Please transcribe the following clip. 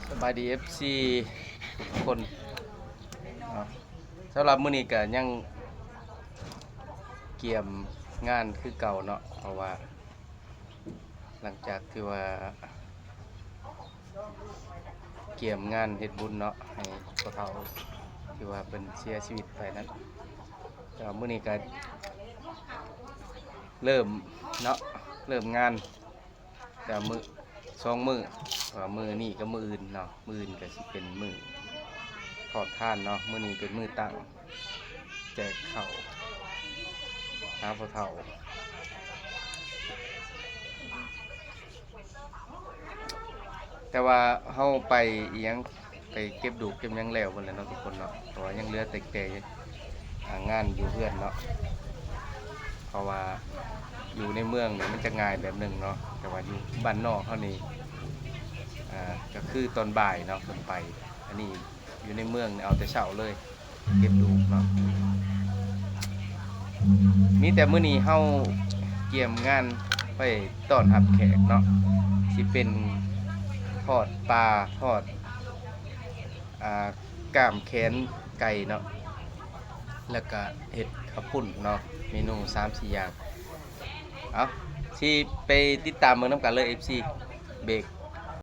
ສະບາຍດີ ເອັຟຊີ ທຸກຄົນເນາະ. ສຳລັບມື້ນີ້ກະຍັງກຽມງານຄືເກົ່າເນາະ ເພາະວ່າຫຼັງຈາກທີ່ວ່າກຽມງານເຮັດບຸນເນາະ ໃຫ້ພໍ່ເຖົ້າທີ່ວ່າເພິ່ນເສຍຊີວິດໄປນັ້ນ ແຕ່ວ່າມື້ນີ້ກະເລີ່ມເນາະ ເລີ່ມງານ ແຕ່ມື້ ສອງມື້ ວ່າມື້ນີ້ກັບມື້ອື່ນເນາະ ມື້ອື່ນກະຊິເປັນມື້ທອດທານເນາະ ມື້ນີ້ເປັນມື້ຕັ້ງ ແຈກເຂົ້າຫາຜູ້ເຖົ້າ. ແຕ່ວ່າເຮົາໄປອີ່ຫຍັງ ໄປເກັບດູບເກັບຫຍັງແລ້ວໝົດແລ້ວເນາະທຸກຄົນເນາະ ເພາະວ່າຍັງເຫຼືອແຕ່ ແຕ່ ອ່າ ງານຢູ່ເຮືອນເນາະ ເພາະວ່າຢູ່ໃນເມືອງນີ້ມັນຈະງ່າຍແບບໜຶ່ງເນາະ ແຕ່ວ່າຢູ່ບ້ານນອກເຮົານີ້ ອ່າ ກະຄືຕອນບ່າຍເນາະເພິ່ນໄປ ອັນນີ້ຢູ່ໃນເມືອງນີ້ເອົາແຕ່ເຊົ້າເລີຍ ເກັບດູບເນາະ. ມີແຕ່ມື້ນີ້ເຮົາກຽມງານໄປຕ້ອນຮັບແຂກເນາະ ຊິເປັນທອດປາ ທອດ ອ່າ ກ້າມແຂນໄກ່ເນາະ ແລ້ວກະເຮັດເຂົ້າປຸ້ນເນາະ ເມນູສາມສີ່ຢ່າງ. ເອົາ ຊິໄປຕິດຕາມເບິ່ງນຳກັນເລີຍ ເອັຟຊີ ເບກ